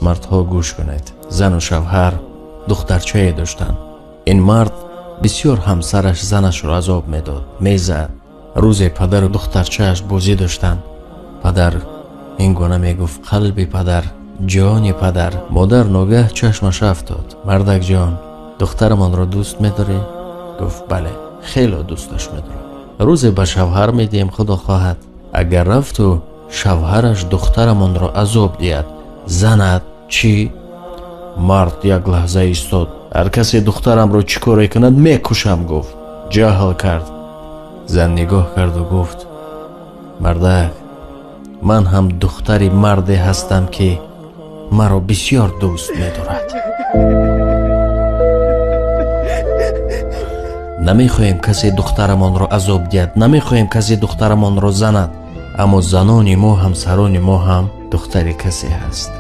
Мардҳо гӯш кунед. Зану шавҳар духтарчае доштанд. Ин мард бисёр ҳамсараш занашро азоб медод, мезад. Рӯзе падар ва духтарчааш бозӣ доштанд. Падар инчунин мегуфт: қалби падар, ҷони падар. Модар ногаҳ чашмаш афтод. Мардак ҷон, духтарамонро дӯст медорӣ? Гуфт: бале, хеле дӯсташ медорам. Рӯзе ба шавҳар медиҳем, Худо хоҳад. Агар рафт ва шавҳараш духтарамонро азоб диҳад, занат чӣ? Мард як лаҳза истод. Ҳар касе духтарамро чӣ кор кунад, мекушам, гуфт. Ҷаҳл кард. Зан нигоҳ кард ва гуфт: мардак, ман ҳам духтари марде ҳастам, ки маро бисёр дӯст медорад. Намехоҳем касе духтарамонро азоб диҳад, намехоҳем касе духтарамонро занад, аммо занони мо, ҳамсарони мо ҳам духтари касе ҳаст.